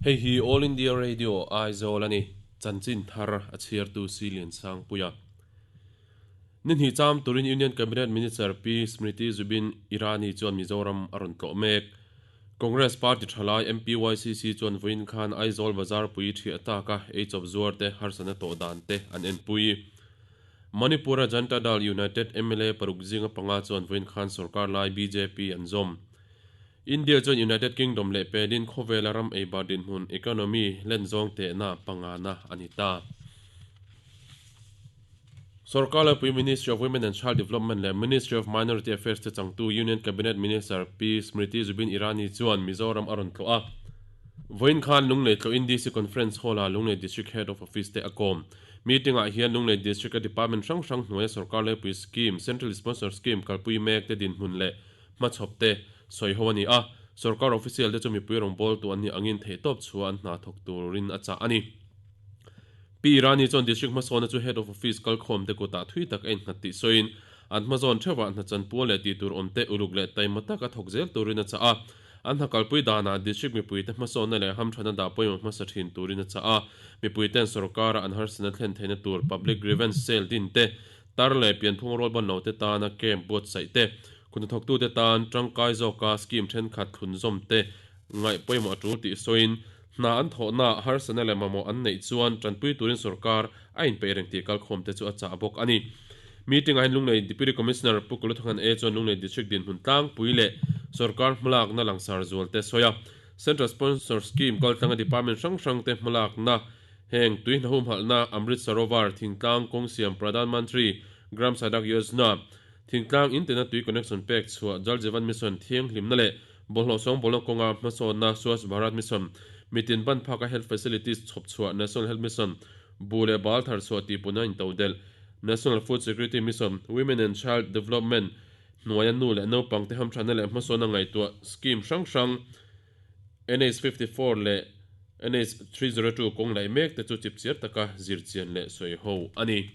Hei hi All India Radio Aizawl a ni, chanchin thar a chhiartu Si Liansangpuia. Ni hnih cham turin Union Cabinet Minister Pi Smriti Zubin Irani chuan Mizoram a rawn tlawh mek. Congress Party thalai MPYCC chuan vawiin khan Aizawl bazar pui thiah taka eichawp zuar te harsatna tawh dan te an enpui. Manipur-a Janta Dal United mla paruk zinga panga chuan vawiin khan sorkar lai bjp an zawm. India chuan United Kingdom leh pelin khawvela ram eibar dinhmun, economy, len zawng tehna pangana a ni ta. Sorkar Laipui Ministry of Women and Child Development leh Ministry of Minority Affairs te changtu Union Cabinet Minister Pi Smriti Zubin Irani chuan Mizoram a rawn tlawh a. Vawiin khan Lunglei tlawhin DC Conference Hall-ah Lunglei District Head of Office te a kawm. Meeting-ah hian Lunglei District-a Department hrang hrang hnuaia Sorkar Laipui Scheme, Central Sponsor Scheme kalpui mek te dinhmun leh Hmachhawp te sawi ho a ni a, sorkar official te chu mipui rawngbawltu an nih angin theihtawp chhuah an hna thawk turin a chah a ni. Pi Irani chuan District hmasawna chu Head of Office kalkhawm te kutah thui tak a innghat tih sawiin, an hmazawn theuhah hna chanpual leh tihtur awm te uluk leh taima taka thawk zel turin a chah a. An hna kalpui danah District mipuite hmasawnna leh hamthana dah pawimawh hmasa thin turin a chah a. Mipuiten sorkara an harsatna thlen theihna tur Public Grievance Cell din te, Tar leh pianphung rualban lo te tana camp buatsaih te, kutnathawktute tan tangkai zawka scheme thenkhat thlunzawm te ngaih pawimawh a tul tih sawiin, hna an thawhna harsatna leh mamawh an neih chuan tanpui turin sorkar a inpeih reng tih kalkhawm te chu a chah bawk a ni. Meeting-ah hian Lunglei Deputy Commissioner Pu Kuluthangan A chuan Lunglei District dinhmun tlangpui leh sorkar hmalakna langsar zual te sawi a, Central Sponsor Scheme kaltlanga department hrang hrang te hmalakna Heng tui hna humhalhna Amrit Sarovar, Thingtlang kawng siam Pradhan Mantri Gram Sadak Yojna, Thingtlang in tina tui connection pek chhuah Jal Jeevan Mission thianghlimna leh bawlhhlawh sawngbawlna kawnga hmasawnna Swachh Bharat Mission, mitin ban phaka health facilities chhawp chhuah National Health Mission, bu leh bal thar chhuah tihpuna intodelh National Food Security Mission, Women and Child Development hnuaia nu leh naupangte hamthatna leh hmasawnna ngaihtuah scheme hrang hrang NH 54 leh NH 302 kawng laih mek te chu chipchiar taka zirchian leh sawi ho a ni.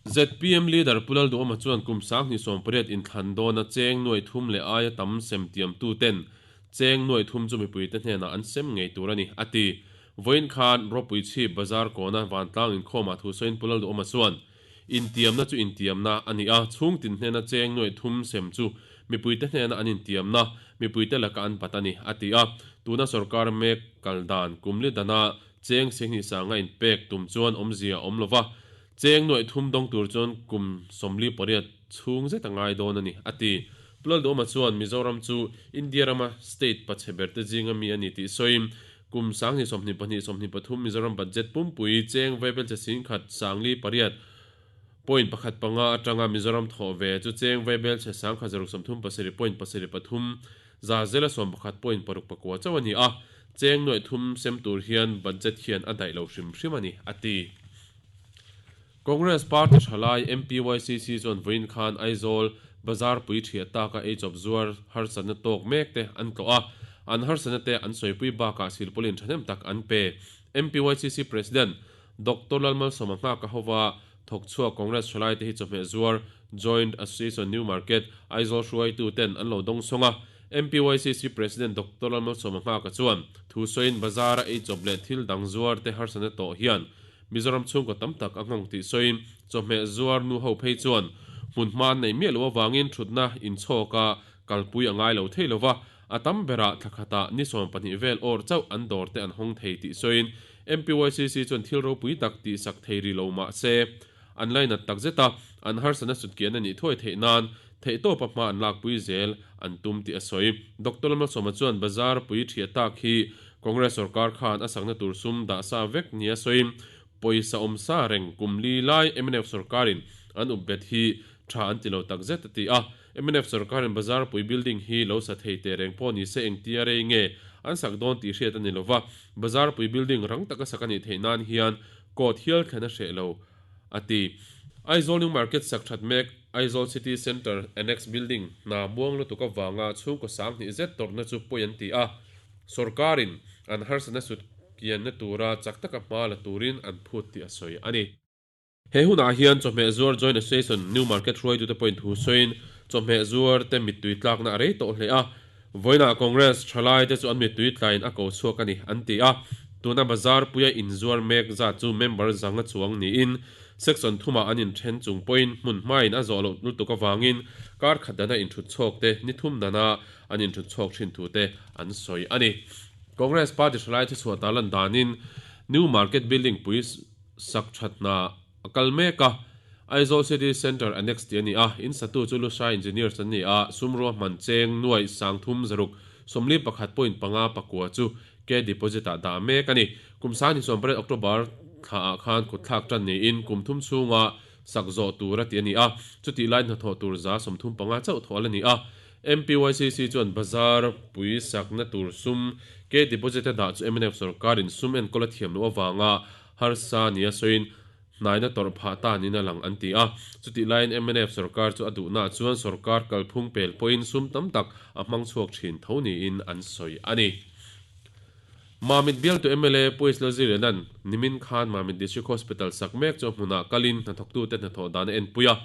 Zpm Leader Pu Lalduhawma chuan kum 2018 inthlan dawna cheng nuai thum leh aia tam sem tiamtu ten cheng nuai thum chu mipuite hnenah an sem ngei tur a ni, a ti. Vawiin khan Ropui Chhip Bazar kawna vantlang inkhawmah thusawiin Pu Lalduhawma chuan, Intiamna chu intiamna a ni a, chhungtin hnena cheng nuaih thum sem chu mipuite hnena an intiamna, mipuite laka an bat a ni, a ti a. Tuna sorkar mek kal dan kum li dana cheng singhnih sanga inpek tum chuan awmzia a awm lo va, cheng nuaih thum dawng tur chuan kum 48 chhung zet a ngai dawn a ni, a ti. Pu Lalduhawma chuan Mizoram chu India rama state pachhe berte zinga mi a ni tih sawiin, Kum 2022 23 Mizoram budget pumpui cheng vaibel che singkhat sangli pariat point pakhat panga atanga Mizoram thawh ve chu cheng vaibel che sangkhat zaruk sawmthum pasarih point pasarih pathum za zela sawmpakhat point paruk pakua chauh a ni a, cheng nuaih thum sem tur hian budget hian a daih lo hrim hrim a ni, a ti. Congress party thalai MPYCC chuan vawiin khan Aizawl bazar pui thiah taka eichawp zuar harsatna tawk mek te an tlawh a, an harsatna te an sawipui bakah silpawlin thahnem tak an pe. MPYCC President Doctor Lalmalsawma nghaka hova thawk chhuak Congress thalai te hi chawhmeh zuar Joint Association New Market Aizawl hruaitu ten an lo dawng sawng a. MPYCC President Doctor Lalmalsawma nghaka chuan thu sawiin bazara eichawp leh thil dang zuar te harsatna tawh hian Mizoram chhungkaw tam tak a nghawng tih sawiin chawhmeh zuar nu ho phei chuan hmun hma an nei miah loh avangin thutna inchhawka kalpui a ngai lo thei lo va, a tam berah thla khatah ni 12 vel awr chauh an dawr te an hawng thei tih sawiin MPYCC chuan thil ropui tak tihsak thei ri lo mah se an lainat tak zet a, an harsatna sutkian a nih thuai theih nan theihtawpa hma an lakpui zel an tum tih a sawi. Doctor Lalmalsawma chuan bazar pui thiah tak hi Congress sorkar khan a sakna tur sum dah sa vek nia sawiin pawisa awm sa reng kum li lai mnf sorkarin an up bet hi tha an ti lo tak zet a ti a. Mnf sorkarin bazar pui building hi lo sa thei teh reng pawh ni se engtia rei nge an sak dawn tih hriat a ni lova, bazar pui building rang taka sak a nih theih nan hian court hial thlen a hreh lo a ti. Aizawl New Market sak that mek Aizawl City Centre Annex Building hna muang lutuk avanga chhungkaw 2000 zet tawrhna chu pawi an ti a. Sorkarin an harsatna sut kianna tura chak taka hma la turin an phut tih a sawi a ni. He hunah hian chawhmeh zuar Joint Association New Market hruaitute pawhin thu sawiin chawhmeh zuar te mittui tlakna a rei tawh hle a. Vawiinah Congress thalaite chu an mittui tlaiin a ko chhuak a ni, an ti a. Tuna bazar puia inzuar mek zat chu member zanga chuang niin section thumah an inthen chung pawhin hmun hmain a zawh loh lutuk avangin kar khat dana inthut chhawk te, ni thum dana an inthut chhawk thin thu te an sawi a ni. Congress party thalai thuchhuah tarlan danin New Market Building pui sak that hna a kal mek a, Aizawl City Centre Annex tih a ni a, in satu chu Lushai Engineers an ni a, sum ruahman cheng nuaih 30 641 point panga pakua chu K deposit ah dah mek a ni. Kum 2018 October thla ah khan kutthlak tan niin kum thum chhunga sak zawh tur a ti a ni a, chutih lai hnathawh tur 35 chauh thawh a la ni a. MPYCC chuan bazar pui sakna tur sum K deposit a dah chu mnf sorkarin sum enkawl a thiam loh avanga harsa nia sawiin hnaina tawrh phah ta niin a lang an ti a. Chutih laiin mnf sorkar chu a duhnaah chuan sorkar kalphung pel pawhin sum tam tak a hmang chhuak thin tho niin an sawi a ni. Mamit bialtu mla Pu Isla Ziriana'n nimin khan Mamit District Hospital sak mek chu a hmunah kalin hnathawktute hnathawh dan a enpui a.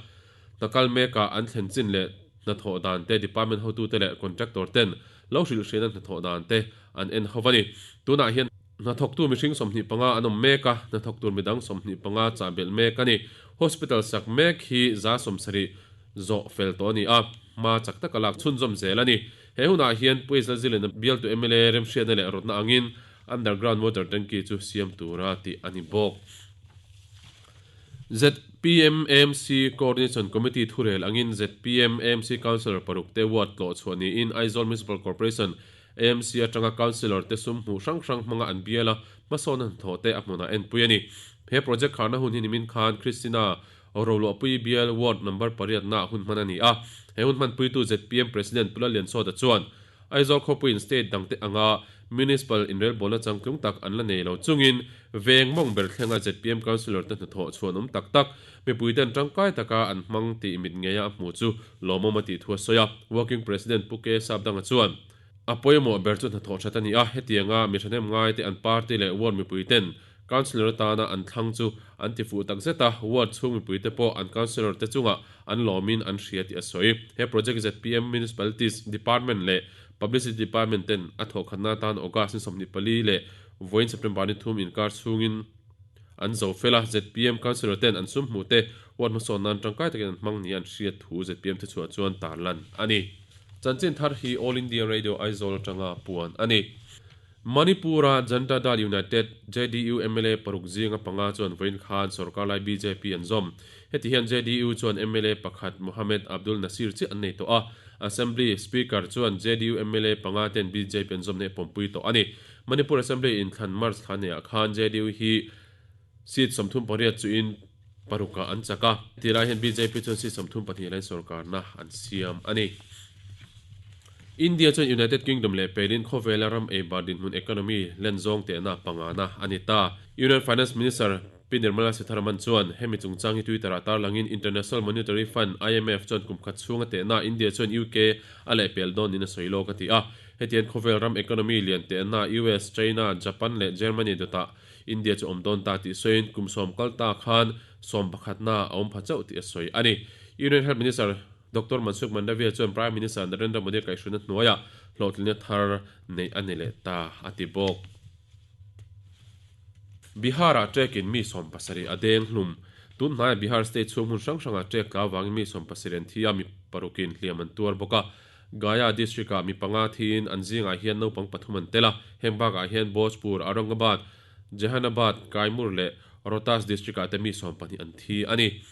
Hna kal mekah an thlen chin leh hnathawh dan te department hotute leh contractor ten lo hrilh hriatna hnathawh dan te an en ho a ni. Tunah hian. Hnathawktu mihring 25 an awm mek a, hnathawk tur midang 25 chah belh mek a ni. Hospital sak mek hi 70% zawh fel tawh a ni a, hma chak taka lak chhunzawm zel a ni. He hunah hian Pu Isla Zilin bialtu mla remhriatna leh rawtna angin underground water tanky chu siam tura tih a ni bawk. Zpm AMC Coordination Committee thurel angin zpm AMC Councillor paruk te ward tlawh chhuah niin Aizawl Municipal Corporation AMC atanga Councillor te sum hmuh hrang hrang hmanga an bial a, hmasawn a hnathawh te a hmunah enpui a ni. He project kharna hun hi nimin khan Christina Roluahpui bial Ward number pariatna ah hun hman a ni a. He hun hmanpuitu zpm President Pu Lalliansawta chuan Aizawl khawpuiin state dangte anga Municipal inrelbawlna changtlung tak an la nei lo chungin veng mawng ber thlenga zpm Councillor te hnathawh chhuanawm tak tak mipuiten tangkai taka an hmang tih mit ngeia a hmu chu lawmawm a tih thu a sawi a. Working President Pu K Sapdanga chuan, A pawimawh ber chu hnathawh that a ni a, hetianga mi thahnem ngaite an party leh ward mipuiten Councillor atana an thlang chu an ti fuh tak zet a, ward chhung mipuite pawh an Councillor te chungah an lawmin an hria tih a sawi. He project zpm Municipalities Department leh Publicity Department ten a thawhkhatna atan August ni 24 leh vawiin September ni thum inkar chhungin an zo fel a, zpm Councillor ten an sum hmuh te ward hmasawn nan tangkai takin an hmang nia an hriat thu zpm thuchhuah chuan tarlan a ni. Chanchin thar hi All India Radio Aizawl atanga puan a ni. Manipur-a Janata Dal United, JDU, mla paruk zinga panga chuan vawiin khan sorkar lai bjp an zawm. Heti hian JDU chuan mla pakhat Mohamed Abdul Nasir chiah an nei tawh a. Assembly Speaker chuan JDU mla panga ten bjp an zawm nei a pawmpui tawh a ni. Manipur Assembly inthlan March thla neiah khan JDU hi seat 38 chuin parukah an chak a. Hetih lai hian bjp chuan seat 32 lain sorkarna an siam a ni. India chuan United Kingdom leh Pelin khawvela ram ei bar dinhmun economy len zawng tehna pangana a ni ta. Union Finance Minister Pi Nirmala Sitharaman chuan hemi chungchang hi Twitter-ah tarlangin International Monetary Fund, IMF, chuan kum khat chhunga tehna India chuan UK a lehpel dawn niin a sawi lawk a ti a. Hetiang khawvel ram economy lian tehna US, China, Japan leh Germany dawtah India chu awm dawn ta tih sawiin kum sawm kal ta khan sawm pakhatna a awm pha chauh tih a sawi a ni. Union Health Minister Doctor Mansukh Mandaviya chuan Prime Minister Narendra Modi kaihhruina hnuaiah hlawhtlinna thar neih a ni leh ta a ti bawk. Bihar-ah ṭekin mi 70 a deng hlum. Tun hnaiah Bihar state chhung hmun hrang hrangah ṭek tla avangin mi 70 an thi a, mi parukin hliam an tuar bawk a. Gaya district-ah mi panga thiin an zingah hian naupang pathum an tel a, heng bakah hian Bhojpur, Aurangabad, Jehanabad, Kaimur leh Rohtas district-ah te mi 12 an thi a ni.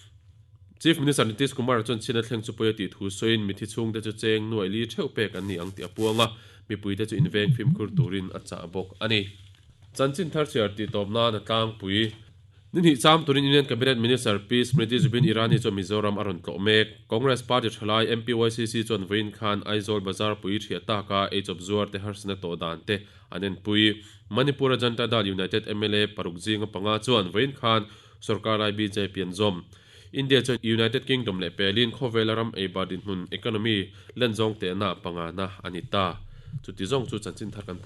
Chief Minister Nitish Kumar chuan chhiatna thleng chu pawi a tih thu sawiin mithi chhungte chu cheng nuaih li theuh pek an ni ang tih a puang a, mipuite chu inveng fimkhur turin a chah bawk a ni. Chanchin thar chhiar tih tawp nan a tlangpui. Ni hnih cham turin Union Cabinet Minister Pi Smriti Zubin Irani chuan Mizoram a rawn tlawh mek. Congress Party thalai MPYCC chuan vawiin khan Aizawl Bazar pui thiah taka eichawp zuar te harsatna tawh dan te an enpui. Manipur-a Janata Dal United mla paruk zinga panga chuan vawiin khan sorkar lai bjp an zawm. India chuan United Kingdom leh pelin khawvela ram eibar dinhmun economy len zawng tehna pangana a ni ta. Chuti zawng chu chanchin thar kan.